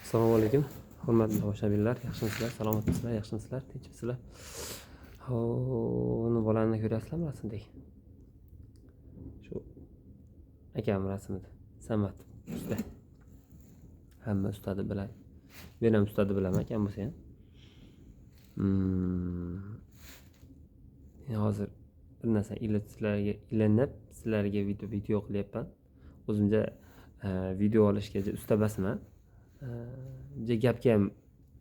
Assalomu alaykum, hurmatli tomoshabinlar. Yaxshimisizlar, salomatmisizlar, yaxshimisizlar, tinchmisizlar? Uni bolani ko'ryapsizlarmi rasmdagi? Shu akam rasmida. Samat usta. Hamma ustani biladi. Men ham ustani bilaman, akam bo'lsa ham. Hozir bir narsa sizlarga ilinib, sizlarga video qilyapman. O'zimcha video olishga usta emasman. Gapga ham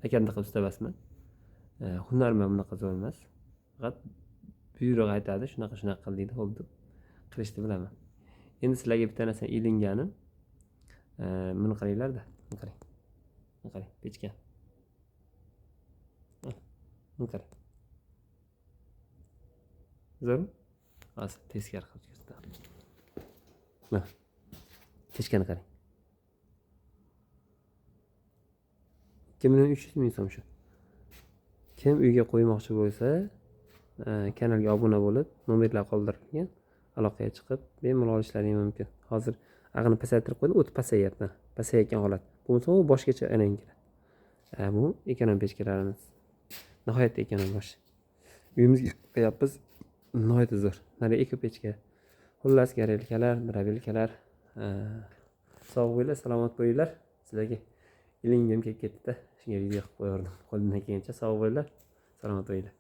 akamdaqa usta emasman. Hunarim ham bunaqa zo'r emas. Faqat buyruq aytadi, shunaqa shunaqa qil deydi, xo'p deb qilishni bilaman. Endi sizlarga bitta narsa ilinganim, buni qaranglarda, buni qarang. Buni qarang, pechka. Buni qarang. Zo'rmi? Hozir teskari qilib ko'rsataman. Mana. Pechkani qarang. 2 300 000 so'm shu. Kim uyga qo'ymoqchi bo'lsa, kanalga obuna bo'lib, nomerlar qoldirilgan, aloqaga chiqib, bemalol olishlaring mumkin. Hozir ag'ini pasaytirib qo'ydim, o't pasayyapti. Pasayayotgan holat. Bo'lmasa u boshgacha aylanib keladi. Bu ekonom pechkalarimiz. Nihoyatda ekonom bosh. Uyimizga qo'yapmiz. Nihoyatda zo'r. Mana eko pechka. Xullas, gorelkalar, drabelkalar, sog' bo'linglar, salomat bo'linglar. Sizlarga ilingim kelib ketdi-da, shunga video qilib qo'yardim. Qo'limdan kelgancha sog' bo'linglar, salomat bo'linglar.